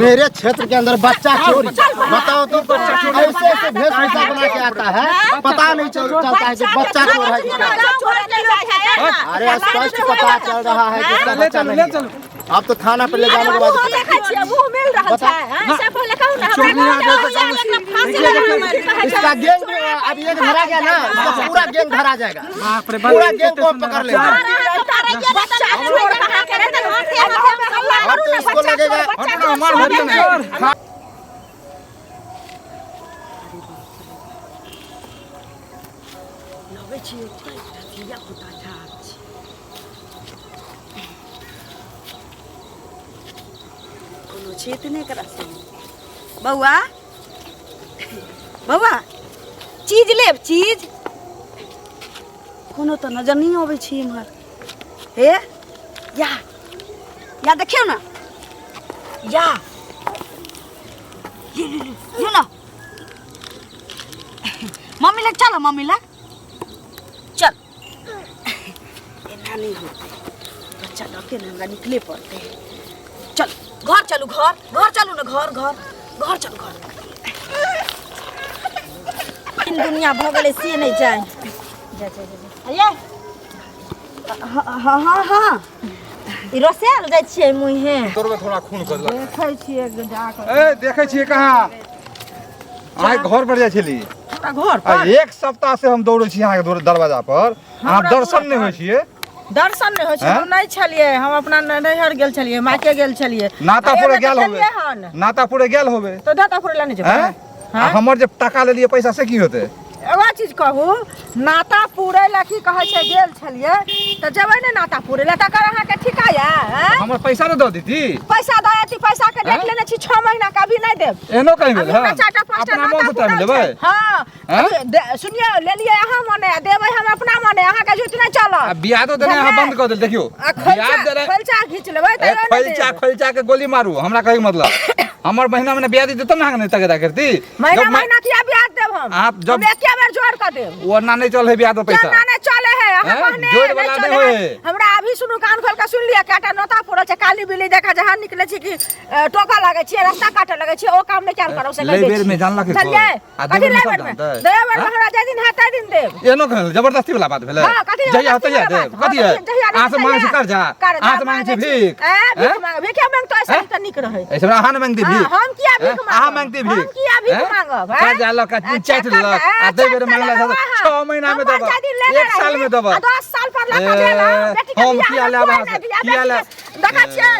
मेरे क्षेत्र के अंदर बच्चा चोरी, बताओ तो। ऐसे ऐसे वेशभूषा बना के आता है, पता नहीं चलता है कि बच्चा चोर है कि क्या। अरे स्पष्ट पता चल रहा है कि इसका बच्चा नहीं है। अब तो थाना पर ले जाने के बाद इसका गैंग भी अब ये धरा गया ना, इसका पूरा गैंग धरा जाएगा, पूरा गैंग को हम पकड़ लेंगे। अब तो इसको लगेगा। लगै छै ओतऽ एकटा धिया-पुता ठाढ़ छै। कोनो छै तऽ नहि एकरा संगे। बौआ, बौआ, चीज लेब चीज? कोनो तऽ नजर नहि अबै छै इम्हर। हे या या देखियौ ने, या ये ले, ले, ले ना। मम्मी लग चल, मम्मी लग चल। एना नहि होतै, बच्चा लऽ के ने हमरा निकले पड़तै। चल घर चलू, घर घर चलू ने, घर घर घर चलू घर। दुनिया भऽ गेलै से नहि जाय। जा जा जा जा। ये हाँ हाँ हाँ हाँ। ई रसायल जाइ छियै मुँहे। तोरबे थोड़ा खून कर लग। देखै छियै जाकऽ। ए देखै छियै कहाँ? अहाँ घर पर जाइ छली? हमरा घर आ पर। एक सप्ताह से हम दौड़ै छी अहाँके दरवाजा पर, अहाँ हमरा दर्शन नहि दुआर होइ छियै। दर्शन नहि होइ छै। हैं? हम नहि छलियै, हम अपना नैहर गेल छलियै, मायके गेल छलियै। नातापुरे आ एहिमे गेल तऽ होबै। छलियै हन। नातापुरे गेल होबै। तऽ नातापुरे लए नहि जेबै? हैं? आ हमर जे टाका लेलियै पैसा से की होतै? एगो चीज कहू, नाता पूरै लए की कहै छै गेल छलियै तऽ जेबै ने नाता पूरै लए, तकर अहाँके ठीका यऽ? आँय? हमर पैसा ने दऽ देती। पैसा दऽ एती, पैसा के देख आँय? लेने छी 6 महीना के, अभी नहि देब। एहनो कहीं भेल? अभी हमरा हन? चारिटा पाँचटा अपना नाता मोन से टाइम पूरल लेबै? छै। हँ। आँय? अभी सुनियौ, लेलियै अहाँ मने आ देबै हम अपना मने, अहाँके झूठ नहि चलत। आ बियादो देने अहाँ बुझलियै? बंद कऽ देल देखियौ। आ खोइचा बियाद देने खोइचा घीच लेबै ए, तैयो नहि खोइचा देब। खोइचा के गोली मारू, हमरा कहैके मतलब हमर महीना महीना ब्याज देतौ ने अहाँके नहि तगेदा करती। महीना जब महीना किया ब्याज देब हम? आप जब हम एके बेर जोड़ कऽ देब। ओना नहि चल है ब्याज पर पैसा। केना नहि चले है? अहाँ हैं? कहने जोड़ नहि वाला चले नहि है। होय है। हमरा अभी सुनू, कान खोल के सुन लिअ, कएटा नोता पुरल छै, काली बिल्ली देखा जहाँ निकले छी कि टोका लागै छियै, रास्ता काटे लगै छियै, ओ काम नहि कयल करब से कहि लै दै बेर छी। में जानलक है बुझलियै? कोइ? आ कथी देबै में लै सब बेर में? जानतै? देबै बेर में हैं? हमरा जाहि दिन हैत ताहि दिन देब। एनो कहल जबरदस्ती वाला बात भेलै। हाँ, कथी जहिया जबरदस्ती तहिया वाला देब। बात? कथी हाँ, है? जहिया अहाँ से मांगै छी तहिया। कर्जा, कर्जा अहाँ से मांगै छी मांगै छी। भीख। ए, भीख हैं? मांग, भीखे मांगतो ऐसे हैं? तऽ नीक रहै। ऐसे अहाँ ने मांगती हाँ, भीख? हम किया भीख हैं? मांगब? अहाँ मांगती हम भीख? किया भीख हैं? मांगब, हैं? कर्जा लऽ कऽ अच्छा, चाटि कर्जा, लेलक आ दै बेर चाटि मांगलक लेलक अहाँ। 6 महीना में हम देब, कर्जा दिन लेने 1 साल रही, में देब। आ 10 साल पर लऽ कऽ ए, देलहुँ। बेटीके हम बियाह किया मे लेब कोइ अहाँ नहि से? दिया, किया बेटीके लेब? देखै छियै,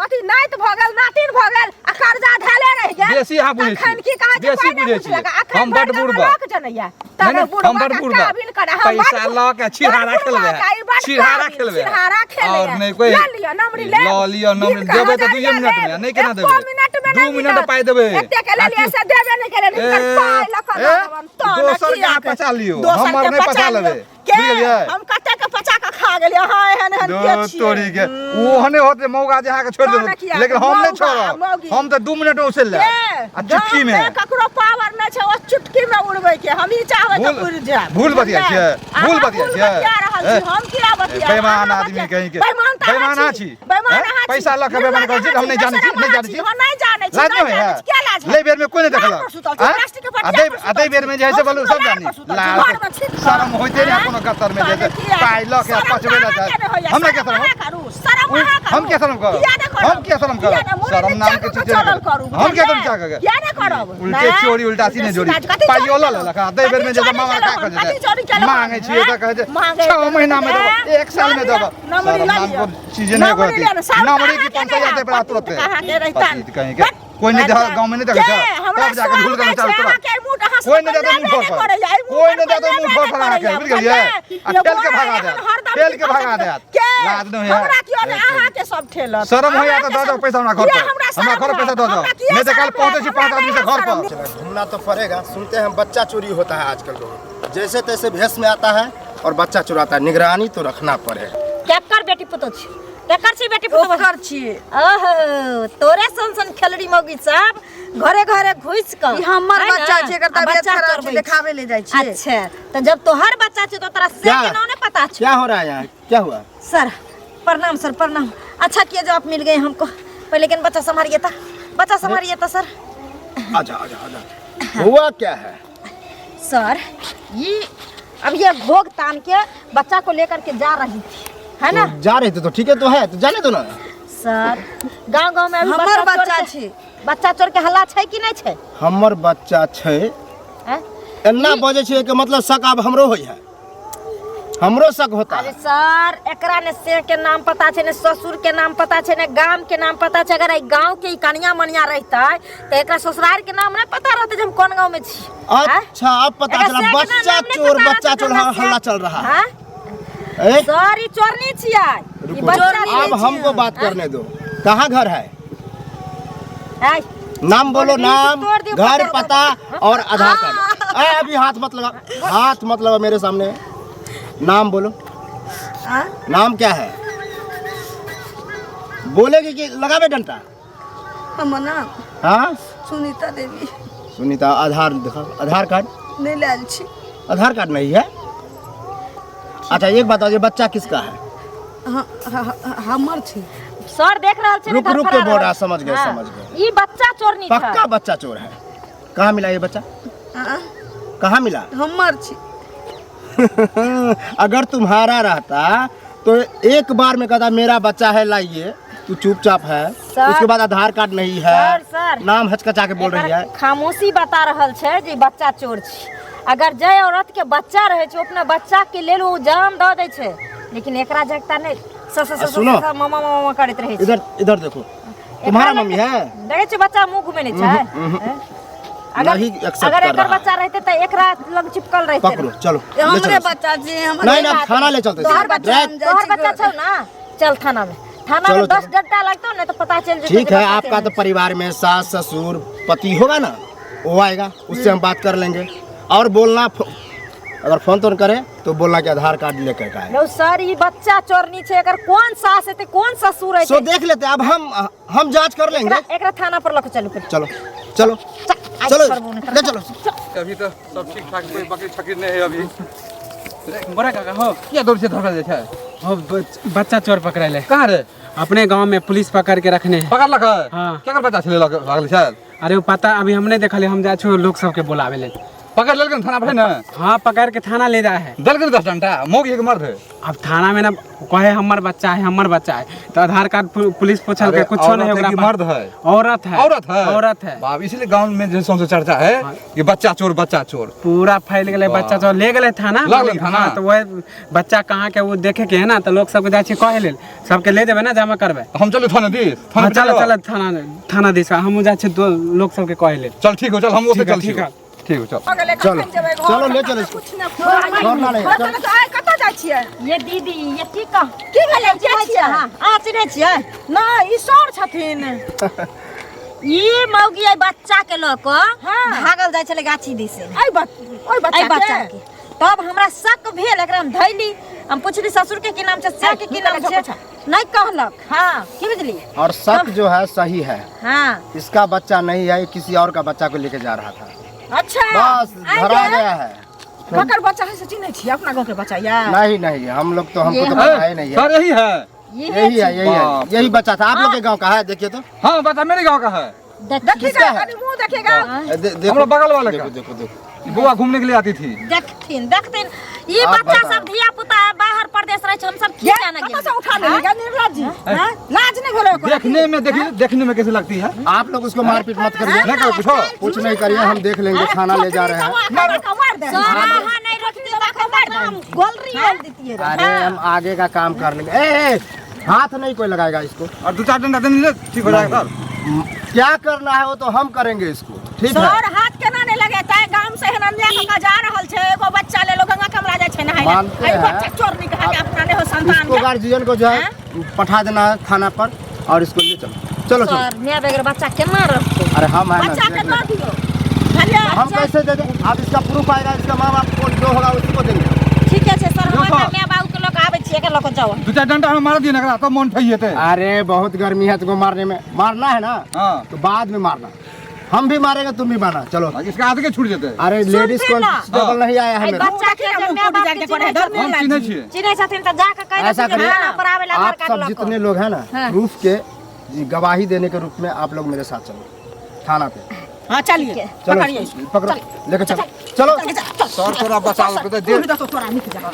अथी नाति भऽ गेल, नातिन भऽ गेल आ कर्जा धैले रहि गेल। बेसी अहाँ बुझै तखन छियै। की कहै छै, बेसी कोइ नहि बुझै छियै। बुझलक। अखन हम बड भरि गाम बुढ़बा। लोक जनैया। नहि, तब नहि, बुढ़बा हम बड के बुढ़बा। काबिल करे, हम बड पैसा लऽ के छिहारा बड बुढ़बा खेलबै। के, ई बड छिहारा काबिल, खेलबै। छिहारा खेलैया। और नहि कोइ। लऽ लिअ, नमरी लेब। लऽ लिअ, नमरी। दिन के देबै तऽ हजार दुइये मिनट में, लेब। नहि केना एको देबै? मिनट में दू नहि मिनट मिलत। पाइ देबै। एतेक के लेलियै से देबे नहि केलियै, ए, हिनकर पाइ लऽ कऽ ए, दऽ देबनि, तहन दोसर के किया अहाँ के? पचा लियौ, दोसर हमर के नहि पचा लियौ। लेबै। के? बुझि गेलियै? हम कते के पचा कऽ खा गेलियै, अहाँ एहन एहन के दू छियै? तोरी के ओहने होत जे मौगा जे अहाँके छोड़ि तहन देलक, किया? लेकिन हम नहि मौगा, छोड़ब। मौगी। हम तऽ 2 मिनट में उछलि लेब के? आ चुटकी में। गाममे ककरो पावर नहि छै ओ चुटकी में उड़बै के, हम ई चाहबै तऽ भूल- उड़ि जायब। भूल बतिया बुझलियै? छियै, भूल अहाँ बतिया भूल छियै। बतिया रहल छी, ए, हम किया बतिया? बेईमान अहाँ आदमी बतिया- कहीं के। बेईमान तऽ अहाँ बेईमान अहाँ छी। बेईमान हैं? अहाँ छी। पैसा लऽ कऽ बेईमान करै छी, हम नहि जानै छी, नहि जानै छी। हम नहि जानै छी, लाज नहि नहि जानै होइए? छी, किया लाज लै बेर में कोइ नहि लार देखलक पर सुतल छी, आँय? प्लास्टिक के आ पटिया दै पर आ दै सुतल बेर में जे है से छी। बोलू हम सब लार जानी पर सुतल छी, लार घरमे छी तऽ। शरम होइते नहि आँय? कोनो गत्तर में जे तहन किया? पाइ लऽ के शरम पचबै लए अहाँके जाइ नहि होइए, हमरा के शरम शरम अहाँ करू, शरम अहाँ करू। हम किया शरम करब? किया नहि करब? हम किया शरम करब? किया नहि? मुड़ी शरम नीचा नाम के कऽ चीज चलल नहि। करू, हम किया बुझलियै? नीचा कऽ के? किया नहि करब? उल्टे नहि? चोरी उल्टा सीने जोड़ी कथी चोरी पाइयो लऽ केलहुँ? लेलक आ दै बेर में जे कथी मामा चोरी का केलहुँ? कऽ कथी चोरी केलहुँ? मांगे छियै तऽ कहै छै मांगे 6 महीना में देबऽ, हैं? 1 साल में देबऽ। नमरी शरम लऽ नाम लिअ। को चीजे नहि नमरी होती लिअ ने, साल नमरी की अहाँके 500 नहि देबै हैत, तुरते अहाँके रहिता पति कहीं के कोई नहीं अच्छा। गांव में नहीं देखै के? छै हमरा तब जाके झूल के शरम बचाव छै, तुरंत। अहाँके मुँह अहाँ कोई नहीं जाता मुंह लेबे पर करैया, एहि मुँह कोई पर नहीं जाता लेबे मुंह पर अहाँके करैया, बुझि गेलियै आ बुझलियै? ठेल के भागा एहन देत हरदम ठेल के की भागा कहै देत के? लाज नहीं है हमरा कियो नहि अहाँके सब ठेलत शरम होइया तऽ अहाँके दऽ जाउ सब- पैसा हमरा घर किया पर हमरा हमरा शरम घर पर पैसा दऽ होयत? जाउ हमरा किया नहीं तऽ काल्हि शरम पहुँचै छी होयत? 5 आदमी से हमरा घर पर शरम घूमना तो पड़ेगा। सुनते हैं बच्चा चोरी होता है आजकल बहुत, जैसे तैसे भेष में आता है और बच्चा चुराता है, निगरानी तो रखना पड़ेगा। केकर बेटी पुतोह छी? केकर छी बेटी पुतोह? ओकर छियै। ओहो, तोरे सन सन खेलड़ी मौगी सब घरे घरे घुसि कऽ ई हमर है ना? बच्चा छै, एकर आ तबियत बच्चा खराब छै, चोरबै देखाबै ले जाइ छियै। अच्छा, तऽ जब तोहर बच्चा छै तो तोरा से क्या? के नाम नहीं पता छौ। क्या हो रहा है यहाँ, क्या हुआ? सर प्रणाम, सर प्रणाम। अच्छा किया जो आप मिल गए हमको, पहले लेकिन बच्चा संभालिए था। बच्चा संभालिए तो सर। आजा आजा आजा, हुआ क्या है सर? ये अब ये घोग तान के बच्चा को लेकर के जा रही थी, है ना? तो जा रही थी तो ठीक है, तो है तो जाने दो ना सर। गांव गांव में अभी हमर बच्चा चोर बच्चा के- छी। बच्चा चोर के हल्ला छै कि नहीं छै? हमर बच्चा छै। हैं? एना बजै छै के मतलब शक आब हमरो होइ है, हमरो शक होता अरे है। सर, एकरा ने से के नाम पता छै, ने ससुर के नाम पता छै, ने गाम के नाम पता छै। अगर एहि गांव के ई कनिया मनिया रहतै तऽ एकरा ससुराल के नाम नहीं पता रहतै जे हम कोन गांव में छी। हैं? अच्छा अब पता एकरा चला, से के नाम बच्चा नहि चोर, पता बच्चा रहतै चोर, जे हमरा हल्ला से- चल रहा है। हैं? ए, सर, ई चोरनी छियै, ई रुको, बच्चा अब हमको बात करने दो। कहाँ घर है? ऐ, नाम बोलो, तोड़ दी, नाम, तोड़ दी, घर, पकड़। पता और आधार कार्ड। ए, अभी हाथ मत लगा, हाथ मत लगा मेरे सामने। नाम बोलो। हाँ? नाम क्या है? बोलेगी कि लगावे डंडा? हमर नाम हाँ, सुनीता देवी। सुनीता, आधार दिखाओ, आधार कार्ड। नहि लायल छी। आधार कार्ड नहीं है? अच्छा एक बताओ, ये बच्चा किसका है? हमर छी। सर देख रहल छै ने, रुक रुक के धड़फड़ा बोल रहा, रहल। समझ गए, हाँ। समझ गए। ई बच्चा चोरनी था। पक्का बच्चा चोर है। कहाँ मिला ये बच्चा? हाँ? कहाँ मिला? हमर छी। अगर तुम्हारा रहता तो एक बार में कहता मेरा बच्चा है लाइए, तू चुपचाप है। सर, उसके बाद आधार कार्ड नहीं है, सर, सर। नाम हचकचा के बोल रही है। एकर खामोशी बता रहल छै जे बच्चा चोर छै। अगर जे औरत के बच्चा रहे छै, ओ अपना बच्चा के लेल ओ जान दऽ दै छै, लेकिन एकरा जगता नहि, स स स आ, सुनो। स मामा मामा करैत रहै छै। इधर इधर देखो, तुम्हारा मम्मी है? देखै छै बच्चा मुंह घुमेने छै। हैं? अगर नहीं accept अगर कर एकर रहा है। बच्चा रहते तऽ एकरा लग चिपकल रहते। पकड़ो, चलो ले हमरे चलो। बच्चा छी, हमर नहीं ना, थाना ले चलते तोहर बच्चा डायरेक्ट। हम जाइ तोहर छी बच्चा घर। छौ ना, चल थाना में, थाना चलो, में 10 चलो। डंडा लगतौ ने तो पता चल जेतौ ठीक जे है, बच्चा आपका केहन तो परिवार में सास ससुर पति होगा ना, वो आएगा, उससे हम बात कर लेंगे। और बोलना अगर फोन तोन करे तो बोलना कि आधार कार्ड लेकर का है। यौ सर, ई बच्चा चोरनी छै, एकर कोन सास हेतै, कोन ससुर सो हेतै? देख लेते हैं, अब हम जांच कर लेंगे। एकरा थाना पर लऽ के चलू पहिले। चलो चलो आइ चलो, छोड़बो नहि। ले चलो। अभी तो सब ठीक ठाक, कोई बकरी छकरी नहीं है अभी। बड़ा काका हो, किया दौड़ से धरल जाइ छै? हो, बच्चा चोर पकड़ले। कहाँ रे? अपने गांव में पुलिस पकड़ के रखने है। पकड़लक है? हाँ। केकर बच्चा छलै लग लागल छल? अरे वो पता अभी हमने देखल, हम जाइ छो लोग सबके बुलावे ले। पकड़ लेलकै ने थाना पर है ने? हाँ, पकड़ के थाना ले जाए है। देलकै 10 डंडा मोगी एक मर्द है। अब थाना में ना कहे हमर बच्चा है, हमर बच्चा है, तो आधार कार्ड पुलिस पूछल के अरे, कुछो औरत नहीं है ओकरा कि पास। मर्द है? औरत है। औरत है। औरत है। बाप, इसलिए गांव में जे सौंसे चर्चा है कि बच्चा चोर, बच्चा चोर। पूरा फैल गेलै, बच्चा चोर ले गेलै थाना। लऽ गेलै थाना? हाँ, तो वह बच्चा कहाँ के वो देखे के है ना, तो लोग सबके जाइ छै कहे लेल, सबके ले जेबै ना जमा करबै। हम चलू थाना दिस? थाना हाँ, चलो चलो। चलो थाना, थाना दिस हमहूँ जाइ छियै दो लोग सबके कहे लेल। चल ठीक हो, चल हम ओते ठीक है, चल ठीक ठीक है। ठीक हो, चल। चलो चलो ले चलो इसको। कुछ ना छोड़ना नहीं, चलो। कतऽ जाइ छियै? ये दीदी, ये की कह की भेलै? के छियै? अहाँ? अहाँ चिन्है छियै? नहि, ई सर छथिन। ई मौगी एहि बच्चा के लऽ कऽ हाँ। भागल जाइ छलै गाछी दिस। एहि ओहि एहि बच्चा बच्चा के के। तब हमरा शक भेल, एकरा हम धैली, हम पुछली ससुर के की नाम छै, से के की नाम छै, नहीं कहलक। हाँ। की बुझलियै? और शक जो है सही है। हाँ, इसका बच्चा नहीं है, ये किसी और का बच्चा को लेके जा रहा था। अच्छा, बस आइ धरा गे। गया है। ककर बच्चा है से चिन्है छियै? अपना गाँव के बच्चा या? नहीं नहीं, हम लोग तो हमको तो पता ही नहीं है। सर यही है, यही है, यही है, बाप यही बच्चा था। आप लोग के गांव का है? देखिए तो। हाँ, बच्चा मेरे गांव का है। देखिएगा किसका है? कनी मुंह देखिएगा। देखो, हमरा बगल वाले का। देखो देखो देखो, बुआ घूमने के लिए आती थी। देखथिन देखथिन, ई आप बच्चा बताओ। सब धिया पुता बाहर परदेश रहे छै, हम सब की जाने कतऽ गेलियै? से उठा लेलियै निर्मला जी? हाँ? लाज नहीं भेलै ओकरा? देखने में, देखिए देखने में कैसे लगती है। आप लोग उसको मारपीट मत करिए, नहीं करो कुछो। कुछ नहीं करिए, हम देख लेंगे। थाना ले जा रहे हैं। मार दे। सर, अहाँ नहि रोकती तऽ एखन हम गोलरी आनि दितियै रऽ। अरे हम आगे का काम कर लेंगे। ए, ए, हाथ नहीं कोई लगाएगा इसको। और 2-4 डंडा देने ठीक हो जाएगा सर। क्या करना है वो तो हम करेंगे इसको, ठीक है? सर हाथ केना नहि लगेतै? गाम से एहन अन्याय कऽ के जा रहल छै, एगो बच्चा लेलो गंगा कमला जाइ छै नहाय मानते ले। एहि हैं। बच्चा चोर निकहा के अपना नहि हो संतान इसको के। गार्जियन को जो है पठा देना है थाना पर और इसको ले चलो चलो चलो। सर, my बगैर बच्चा केना रहतै? अरे हम है ना, बच्चा के देख दऽ लेंगे। दियौ, बुझलियै? हम कैसे दे दें? आप इसका प्रूफ आएगा, इसका माँ बाप को जो होगा उसको देंगे। ठीके छै सर, हम यौ सर। अपना my बाबू के लऽ कऽ आबै छियै, एकर लऽ कऽ जाउ। 2-4 डंडा हम मार दिए ना एकरा, तब मन ठही हेतै। अरे बहुत गर्मी है तुमको मारने में, मारना है ना? हाँ। तो बाद में मारना, हम भी मारेंगे तुम भी मारना। चलो। इसका हाथ के छूट जेतै। अरे लेडीज सुनथिन ना। कांस्टेबल नहीं आया है एहि मेरा। बच्चा के जे my बाप के चिन्है छथिन, हम चिन्है छियै। चिन्है छथिन तऽ जा कऽ कहि ऐसा देथिन जे करिए, थाना पर आबै लए आधार आप कार्ड सब लऽ कऽ। जितने लोग हैं ना, हाँ। प्रूफ के गवाही देने के रूप में आप लोग मेरे साथ चलो थाना पे। हाँ चलिए, चलो पकड़िए इसको। पकड़ो, लेके चलो, चलो। सर तोरा बचाओ के दे। तू भी तो तोरा निक जा।